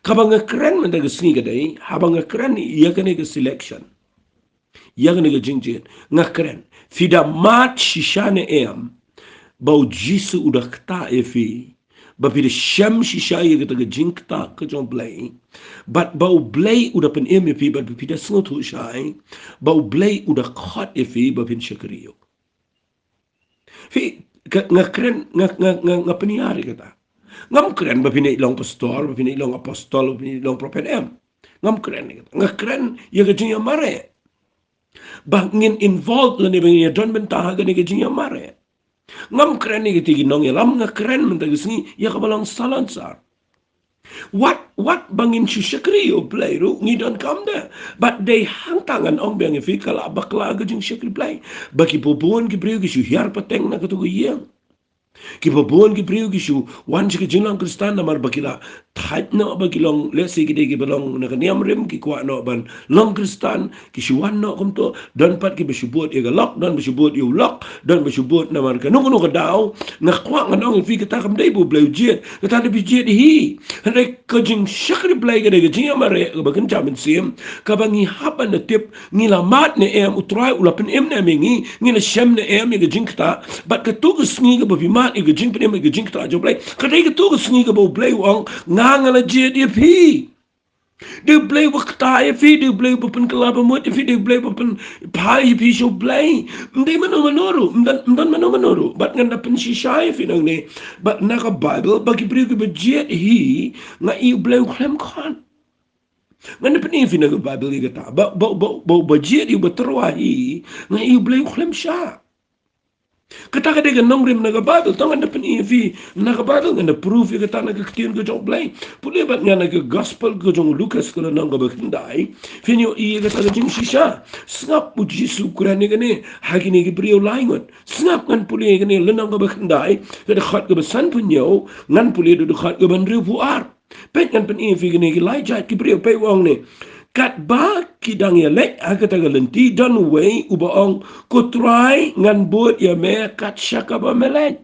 Kaba nga kren mynta ka sngi ka dei, haba nga kren ïa kane ka selection, ïa kane ka jingjied, nga kren, phi da mad shisha ne em ba U Jisu u da ktah ïa phi, ba phi da shem shisha ïa kata ka jingktah ka jong U Blei, bad ba U Blei u da pynim ïa phi, bad ba phi da sngewthuh shai ba U Blei u da khot ïa phi ba phin shakri ïa u? Phi, ka, nga kren, nga, nga, nga, nga pynïar ïa kata. Ngam kren ba phin ïa long pastor, ba phin ïa long apostol, ba phin ïa long prophet, em. Ngam kren ïa kata. Nga kren ïa ka jingïamareh. Ba ngin involve lane ba ngin ïadon bynta ha kane ka jingïamareh. Ngam kren ïa kita ki nongïalam, nga kren mynta ka sngi ïa kaba long salonsar. Wat, wat ba ngin shu shakri ïa U Blei ruh ngi donkam de. Bad dei hangta ngan ong biang ïa phi ka la bakla ka jingshakri Blei. Ba ki bun ki briew ki shu hiar pateng na katu ka ïing. Ki bun ki briew ki shu wan sha ka jinglong Khristan namar ba ki la thait noh ba ki long, lehse ki dei kiba long na ka niam rim, ki kwah noh ban long Khristan, ki shu wan noh kumto. Don pat kiba shu bud ïa ka lok, don ba shu bud ïa u lok, don ba shu bud namar kano kano ka daw. Nga kwah ngan ong ïa phi kata kam dei ba U Blei u jied, kata dei ba u jied hi. Hynrei ka jingshakri Blei ka dei ka jingïamareh kaba kynja mynsiem, kaba ngi hap ban da tip, ngi la mad ne em, U Trai u la pynim ne em ïa ngi, ngi la shem ne em ïa ka jingktah. Bad katu ka sngi kaba phi mad ïa ka jingpynim ïa ka jingktah jong U Blei, ka dei katu ka sngi kaba U Blei u ong, nga, nga la jied ïa phi. Dei U Blei uba ktah ïa phi, dei U Blei uba pynkylla ba mut ïa phi, dei U Blei uba pynphai ïa phi sha U Blei. Ym dei mano mano ruh, ym don, ym don mano mano ruh. Bad ngan da pynshisha ïa phi nangne. Bad na ka Baibl, ba ki briew kiba jied hi, nga i U Blei u khlem khot. Ngan da pyni ïa phi na ka Baibl ïa kata. Ba, ba, ba, ba, ba jied ïa uba tyrwa hi, nga i U Blei u khlem shah. Kata ka dei ka nongrim na ka Baibl, to ngan da pyni ïa phi na ka Baibl, ngan da proof ïa kata na ka ktien ka jong U Blei. Pule bad nga na ka gospel ka jong u Lukas ka lynnong kaba khyndai. Phin ïohi ïa kata ka jingshisha. Sngap, U Jisu u kren ïa kane ha kine ki briew lai ngut. Sngap, ngan pule ïa kane, lynnong kaba khyndai, ka dkhot kaba sanphew hynñiew, ngan pule da dkhot kaba hynriewphew ar. Peit, ngan pyni ïa phi kine ki lai jait ki briew. Peit, u ong ne, katba ki dang ïaleit ha kata ka lynti, don uwei uba ong, ko Trai, ngan bud ïa me kat shaba me leit.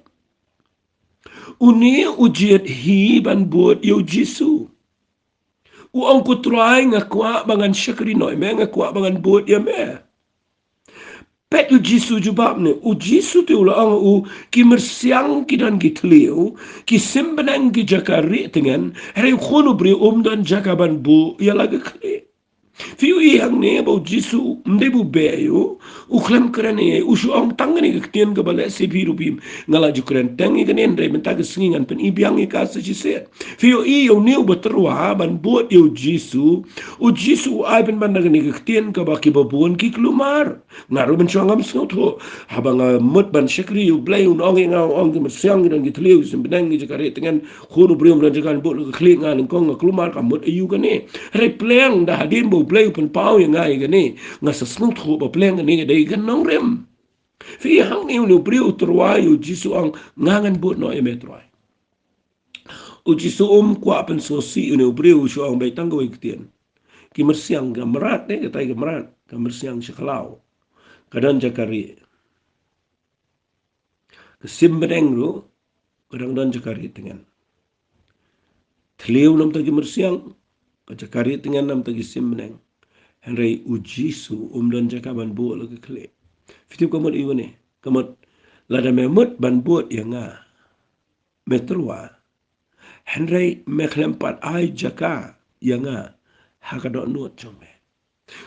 Une u jied hi ban bud ïa U Jisu. U ong, ko Trai, nga kwah ba ngan shakri noh ïa me, nga kwah ba ngan bud ïa me. Peit, U Jisu u jubab ne, U Jisu te u la ong ha u, ki myrsiang ki don ki thliew, ki sim bneng ki jaka rieh tngen, hynrei U Khun u briew um don jaka ban buh ïa la ka khlieh. Phi ïohi hangne ba U Jisu ym dei ba u beh ïa u, u khlem kren ïa u, u shu ong tang kane ka ktien kaba lehse phi ruh phim, nga la ju kren teng ïa kane, hynrei mynta ka sngi ngan pyni biang ïa ka sa shisien. Phi ïohi, ïa une uba tyrwa ban bud ïa U Jisu, U Jisu u ai pynban da kane ka ktien kaba kiba bun ki kulmar. Nga ruh mynshuwa ngam sngewthuh. Haba nga mut ban shakri ïa U Blei, un ong ïa nga, u ong, ki myrsiang ki don ki thliew, ki sim bneng ki jaka rieh tngen, Khun u briew um don jaka ban buh la ka khlieh, nga nyngkong nga kulmar, ka mut aïu kane. Hynrei pleng, da hadien ba U Blei u pynpaw ïa nga ïa kane, nga sa sngewthuh ba pleng kane ka dei ka nongrim. Phi ïohi hangne, une u briew u tyrwa ïa U Jisu, u ong, nga, ngan bud noh ïa me Trai. U Jisu um kwah pynsngewsih ïa une u briew, u shu ong, beit, tang kawei ka ktien. Ki myrsiang, ka mrad, eh, kata ka mrad, ka myrsiang sha khlaw, ka don jaka rieh. Ka sim bneng ruh ka dang don jaka rieh tngen. Thliew namar ki myrsiang, ka jaka rieh tngen namar ki sim bneng. Hynrei U Jisu um don jaka ban buh la ka khlieh. Phi tip ka mut aïu kane? Ka mut, lada me mut ban bud ïa nga, me tyrwa, hynrei me khlem pat ai jaka ïa nga ha ka dohnud jong me.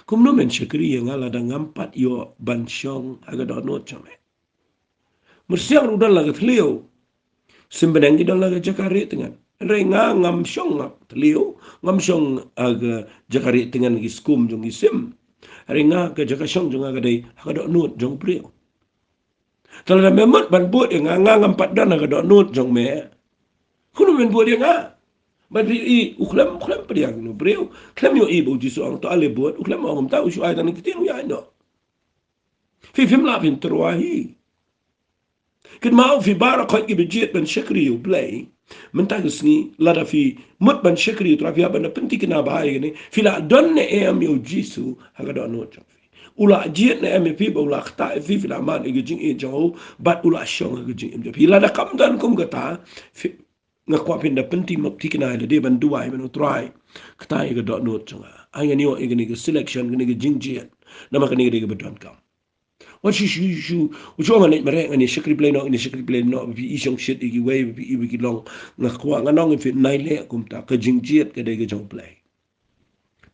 Kumno men shakri ïa nga lada ngam pat ïoh ban shong ha ka dohnud jong me? Myrsiang ruh don la ka thliew, sim bneng ki don la ka jaka rieh tngen. Hynrei nga ngam shong ha thliew, ngam shong ha ka jaka rieh tngen ki skum jong ki sim. Hynrei nga, ka jaka shong jong nga ka dei ha ka dohnud jong u briew. Te lada me mut ban bud ïa nga, nga ngam pat don ha ka dohnud jong me, kumno men bud ïa nga? Bad phi ïohi, u khlem, u khlem pdiang ïa une u briew, khlem ïohi ba U Jisu u ong to ale bud, u khlem ong kumta, u shu ai tang ïa ka ktien, u ïaid noh. Phi, phim lah phin tyrwa hi. Kynmaw, phi baroh khoit kiba jied ban shakri ïa U Blei mynta ka sngi, lada phi mut ban shakri ïa U Trai, phi hap ban da pynthikna bha ïa kane, phi la don ne em ïa U Jisu ha ka dohnud jong phi? U la jied ne em ïa phi, ba u la ktah ïa phi, phi la mad ïa ka jingïeit jong u, bad u la shong ha ka jingim jong phi? Lada kam don kum kata, phi, nga kwah phin da pynthikna ïa lade ban duwai ban ong, Trai, ktah ïa ka dohnud jong nga. Ai ngan ïoh ïa kane ka selection, kane ka jingjied. Namar kane ka dei kaba donkam. Wat shu, shu, shu, shu ong ngan leit mareh, ngan ïa shakri Blei noh, ngan ïa shakri Blei noh, ba phi i shongshit ïa kiwei, ba phi i ba ki long. Nga kwah ngan ong ïa phi, nai leh kumta, ka jingjied ka dei ka jong U Blei.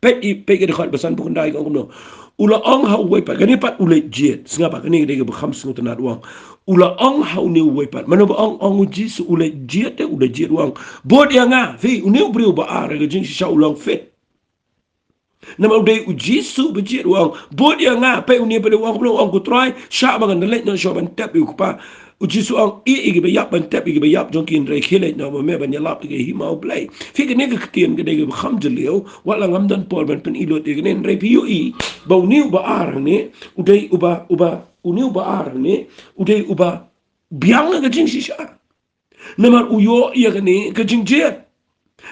Peit, i, peit ka dkhot ba sanphew khyndai ka ong kumno. U la ong ha uwei pat, kane pat u leit jied, sngap, kane ka dei kaba kham sngewtynnad, u ong. U la ong ha une uwei pat, mano ba ong, ong U Jisu, u leit jied, te u leit jied, u ong, bud ïa nga. Phi, une u briew ba ar, ka jingshisha u long fit. Namar u dei u Jisu ba jied, u ong, bud ïa nga. Peit une ba dei u ong kumno, u ong, ko Trai, shah ba ngan da leit noh shuwa ban tep ïa u Kpa. U Jisu u ong, ïeh ïa kiba ïap ban tep ïa kiba ïap jong ki, hynrei khie leit noh ma me ban ïalap ïa ka hima U Blei. Phi, kane ka ktien ka dei kaba kham jylliew, wat la ngam don por ban pyni lut ïa kane, hynrei phi ïohi ba une uba ar hangne u dei uba, uba, une uba ar hangne u dei uba biang ïa ka jingshisha. Namar u ïoh ïa kane ka jingjied.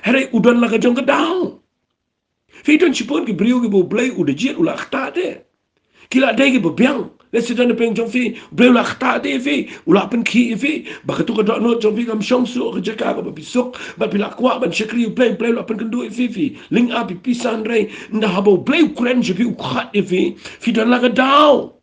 Hynrei u don la ka jong ka daw. Phi, don shibun ki briew kiba U Blei u da jied u la ktah te. Ki la dei kiba biang. Lehse don na pdeng jong phi, U Blei u la ktah te ïa phi, u la pynkhih ïa phi. Ba katu ka dohnud jong phi kam shong shuh ha ka jaka kaba phi suk. Bad phi la kwah ban shakri U Blei, U Blei u la pynkynduh ïa phi, phi lyngngoh ïa phi pisa, hynrei ynda haba U Blei u kren sha phi, u khot ïa phi, phi don la ka daw.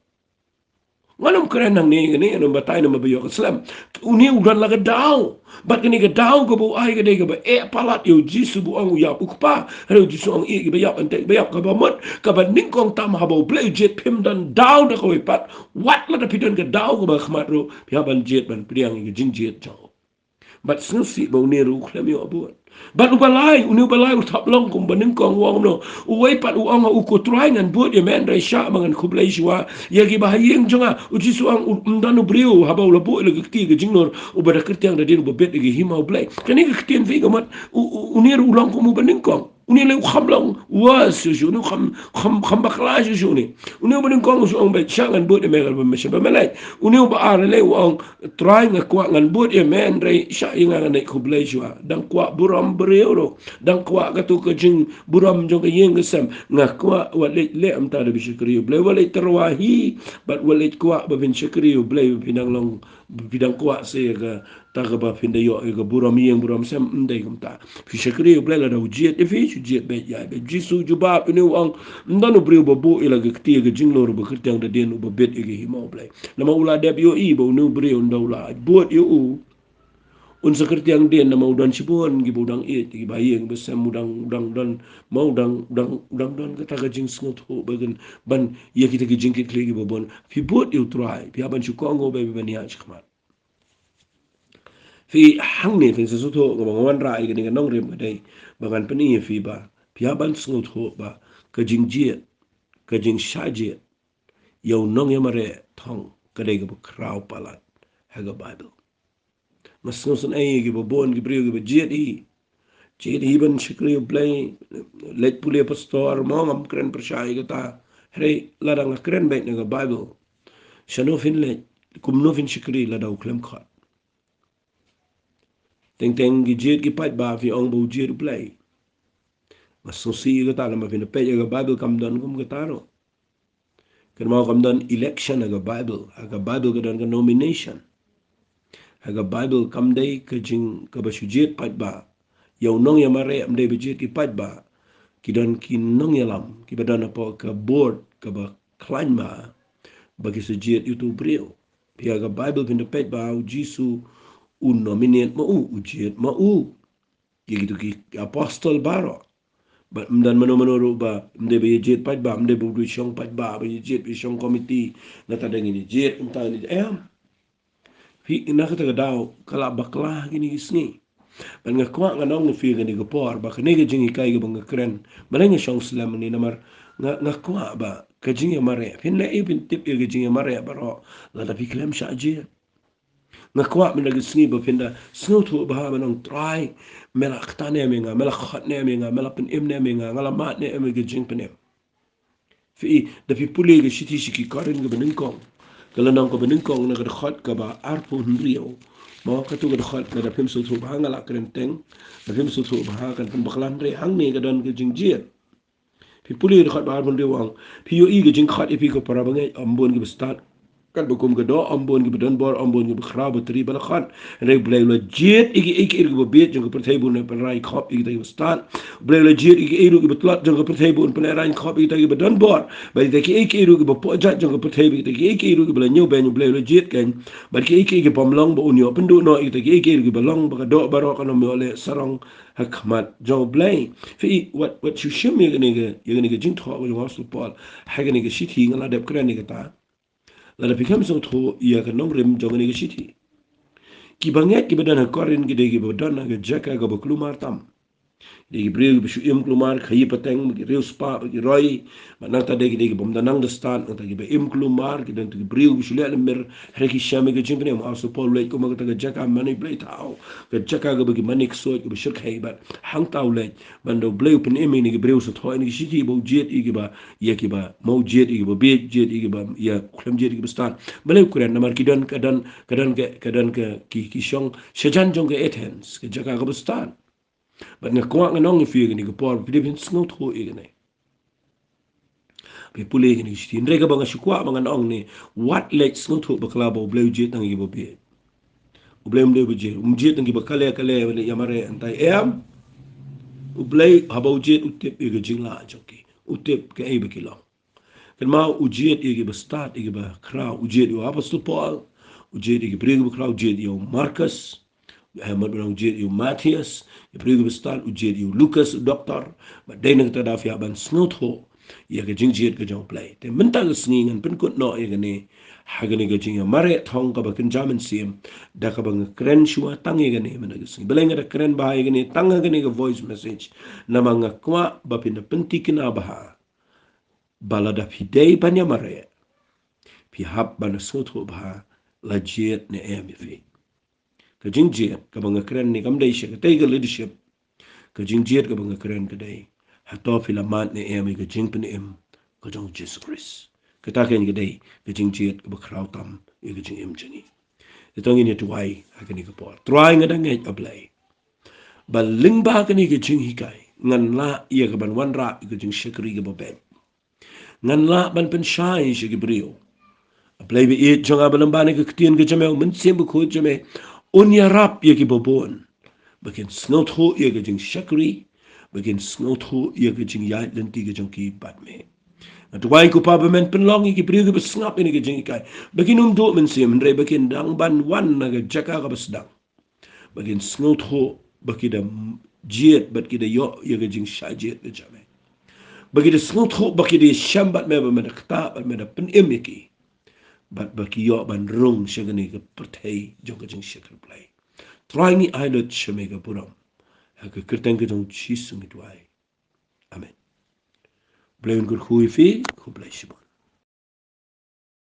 Ngan ym kren nangne, kane ngan ym batai namar ba ïoh ka slem. Une u don la ka daw. Bad kane ka daw kaba u ai ka dei kaba eh palat ïa u Jisu ba u ong u ïap u Kpa. Hynrei u Jisu u ong, ïeh ïa kiba ïap ban tep ïa kiba ïap, kaba mut, kaba nyngkong tam haba U Blei u jied phim don daw da kawei pat. Wat lada phi don ka daw kaba khmat ruh, phi hap ban jied ban pdiang ïa ka jingjied jong u. Bad sngewsih ba une ruh u khlem ïoh bud. Bad uba lai, une uba lai u thap long kum ba nyngkong, u ong kumno? Uwei pat u ong ha u, ko Trai, ngan bud ïa me, hynrei shah ba ngan khublei shuwa ïa kiba ha ïing jong nga. U Jisu u ong, u, ym don u briew haba u la buh ïa la ka kti ka jinglur uba da kyrtiang da dien uba bit ïa ka hima U Blei. Kane ka ktien phi, ka mut u, u, une ruh u long kum uba nyngkong. Une lei u kham long worse shuh shuh, une u kham, kham, kham bakla shuh shuh une. Une uba nyngkong u shu ong, beit shah, ngan bud ïa me, kaba me shah ba me leit. Une uba ar lei u ong, Trai, nga kwah, ngan bud ïa me, hynrei shah ïa nga, ngan leit khublei shuwa. Dang kwah burom briew ruh, dang kwah katu ka jingburom jong ka ïing ka sem. Nga kwah wat leit leh kumta da phin shakri U Blei, wat leit tyrwa hi, bad wat leit kwah ba phin shakri U Blei, ba phin dang long, ba phin dang kwah sa ïa kata kaba phin da ïoh ïa ka burom ïing burom sem, ym dei kumta. Phi shakri U Blei lada u jied ïa phi, shu jied beit ïa, beit. Jisu u jubab, une u ong, ym don u briew ba buh ïa la ka kti ka jinglur uba kyrtiang da dien uba bit ïa ka hima U Blei. Namar u la dep ïohi ba une u briew ynda u la bud ïa u, un sa kyrtiang dien, namar u don shibun kiba u dang ïeit, kiba ha ïing ba sem, u dang, u dang don, ma u dang, u dang, u dang don kata ka jingsngewthuh ba kan ban ïa kita ki jingkitkhlieh kiba bun. Phi bud ïa u Trai, phi hap ban shu kohnguh beit ban ïaid shakhmat. Phi, hangne phin sa sngewthuh, kaba nga wanrah ïa kane ka nongrim ka dei ba ngan pyni ïa phi ba phi hap ban sngewthuh ba ka jingjied, ka jingshah jied ïa u nongïamareh thong ka dei kaba khraw palat ha ka Baibl. Nga sngewsynei ïa kiba bun ki briew kiba jied hi, jied hi ban shakri U Blei, leit pule pastor, ma ngam kren pyrshah ïa kata. Hynrei lada nga kren beit na ka Baibl, shano phin leit, kumno phin shakri lada u khlem khot? Teng teng ki jied ki paidbah phi ong ba u jied U Blei. Nga sngewsih ïa kata namar phin da peit ïa ka Baibl, kam don kum kata ruh. Kynmaw, kam don election ha ka Baibl, ha ka Baibl ka don ka nomination. Ha ka Baibl kam dei ka jing kaba shu jied paidbah ïa u nongïamareh, ym dei ba jied ki paidbah. Ki don ki nongïalam kiba don hapoh ka board kaba khlaiñ ba, ba ki sa jied ïa utu u briew. Phi, ha ka Baibl phin da peit ba u Jisu u nominate ma u, u jied ma u ïa kitu ki apostol baroh. Bad ym don mano mano ruh ba, ym dei ba ïa jied paidbah, ym dei ba u dei shong paidbah ba ïa jied, ba ïa shong komiti, nangta da ngin ïa jied, nangta ngin ïa, em. Phi, na kata ka daw ka la bakla kine ki sngi. Bad nga kwah ngan ong ïa phi kane ka por ba kane ka jinghikai kaba nga kren, balei nga shong slem hangne, namar nga, nga kwah ba ka jingïamareh, phin leh ei phin tip ïa ka jingïamareh baroh lada phi khlem shah jied. Nga kwah mynta ka sngi ba phin da sngewthuh bha, ban ong, Trai, me la kta ne em ïa nga, me la khot ne em ïa nga, me la pynim ne em ïa nga, nga la mad ne em ïa ka jingpynim. Phi, da phi pule ka shithi sha ki Korinth kaba nyngkong, ka lynnong kaba nyngkong, na ka dkhot kaba arphew hynriew. Ma katu ka dkhot, lada phim sngewthuh bha nga la kren teng, da phim sngewthuh bha kan pynbakla, hynrei hangne ka don ka jingjied. Phi pule ka dkhot ba arphew hynriew, u ong, phi ïohi ka jingkhot ïa phi ko para bangeit, ym bun kiba stad. Katba kum ka doh, ym bun kiba donbor, ym bun kiba khraw, ba tri ba la khot. Hynrei U Blei u la jied ïa kiei kiei ruh kiba bieit jong ka pyrthei ba un pynrai khop ïa kita kiba stad. U Blei u la jied ïa kiei ruh kiba tlot jong ka pyrthei ba un pynrai khop ïa kita kiba donbor. Bad ïa kita kiei kiei ruh kiba poh jait jong ka pyrthei, bad ïa kita kiei kiei ruh kiba la ñiewbeiñ, U Blei u la jied keiñ. Bad kiei kiei ki bym long, ba un ïoh pynduh noh ïa kita kiei kiei ruh kiba long, ba ka doh baroh kan ym ïoh leh sarong ha khmat jong U Blei. Phi, wat, wat shu shim ïa kane ka, ïa kane ka jingthoh ka jong u Apostol Paul ha kane ka shithi, nga la dep kren ïa kata. Lada phi khlem sngewthuh ïa ka nongrim jong kane ka shithi, ki bangeit kiba don ha Korinth ki dei kiba don ha ka jaka kaba kulmar tam. Dei ki briew kiba shu im kulmar, khaïi pateng, ki riewspah, ki roi. Bad nangta dei ki dei ki bym da nang da stad, nangta kiba im kulmar, ki don ki briew kiba shu leh lamir, hynrei ki shem ïa ka jingpynim. Apostol Paul u leit kumba kata ka jaka mane Blei thaw, ka jaka kaba ki mane ksuid, kaba shyrkhei bad hangta u leit. Ban da U Blei u pynim ïa kine ki briew sa thoh ïa kine ki shithi ba u jied ïa kiba, ïa kiba, ma u jied ïa kiba bieit, jied ïa kiba, ïa khlem jied ïa kiba stad. Balei u kren? Namar ki don, ka don, ka don, ka, ka don ka, ki, ki shong shajan jong ka Athens, ka jaka kaba stad. Bad nga kwah ngan ong ïa phi ha kane ka por, phi dei phin sngewthuh ïa kane. Phi pule ïa kane ka shithi, hynrei kaba nga shu kwah ba ngan ong ne, wat leit sngewthuh bakla ba U Blei u jied tang ïa kiba bieit. U Blei um dei ba jied, um jied tang kiba kale kale, ba leit ïamareh hangtai, em. U Blei haba u jied u tip ïa ka jinglah jong ki, u tip kaei ba ki long. Kynmaw, u jied ïa kiba stad, ïa kiba khraw, u jied ïa u Apostol Paul, u jied ïa ki briew kiba khraw, u jied ïa u Markus, eh, mut ban ong u jied ïa u Matthias, ïa ki briew kiba stad, u jied ïa u Lukas, u doktor, bad dei na kata daw phi hap ban sngewthuh ïa ka jingjied ka jong U Blei. Te mynta ka sngi ngan pynkut noh ïa kane, ha kane ka jingïamareh thong kaba kynja mynsiem, da kaba nga kren shuwa tang ïa kane mynta ka sngi. Balei nga da kren bha ïa kane tang ha kane ka voice message, namar nga kwah ba phin da pynthikna bha. Ba lada phi dei ban ïamareh, phi hap ban sngewthuh bha la jied ne em ïa phi. Ka jingjied kaba nga kren ne kam dei sha katei ka leadership. Ka jingjied kaba nga kren ka dei, hato phi la mad ne em ïa ka jingpynim ka jong U Jisu Khrist. Kata kein ka dei ka jingjied kaba khraw tam ïa ka jingim jong ngi. Te to ngin ïa duwai ha kane ka por. Trai, nga da ngeit, A Blei, ba lyngba kane ka jinghikai ngan lah ïa ka ban wanrah ïa ka jingshakri kaba beit. Ngan lah ban pynshai sha ki briew. A Blei ba ïeit jong nga, ba lyngba kane ka ktien ka jong me, U Mynsiem Bakhuid jong me un ïarap ïa kiba bun ba kin sngewthuh ïa ka jingshakri, ba kin sngewthuh ïa ka jingïaid lynti ka jong ki bad me. Nga duwai, ko Pa, ba men pynlong ïa ki briew kiba sngap ïa kane ka jinghikai ba kin ym duh mynsiem, hynrei ba kin dang ban wan na ka jaka kaba sdang, ba kin sngewthuh ba ki da jied bad ki da ïoh ïa ka jingshah jied ka jong me. Ba ki da sngewthuh ba ki da shem bad me, ba me da ktah bad me da pynim ïa ki, bad ba ki ïoh ban rung sha kane ka pyrthei jong ka jingshakri Blei. Trai, ngi ai lut sha me ka burom, ha ka kyrteng ka jong U Jisu ngi duwai. Amen. Blei un kyrkhu ïa phi, khublei shibun.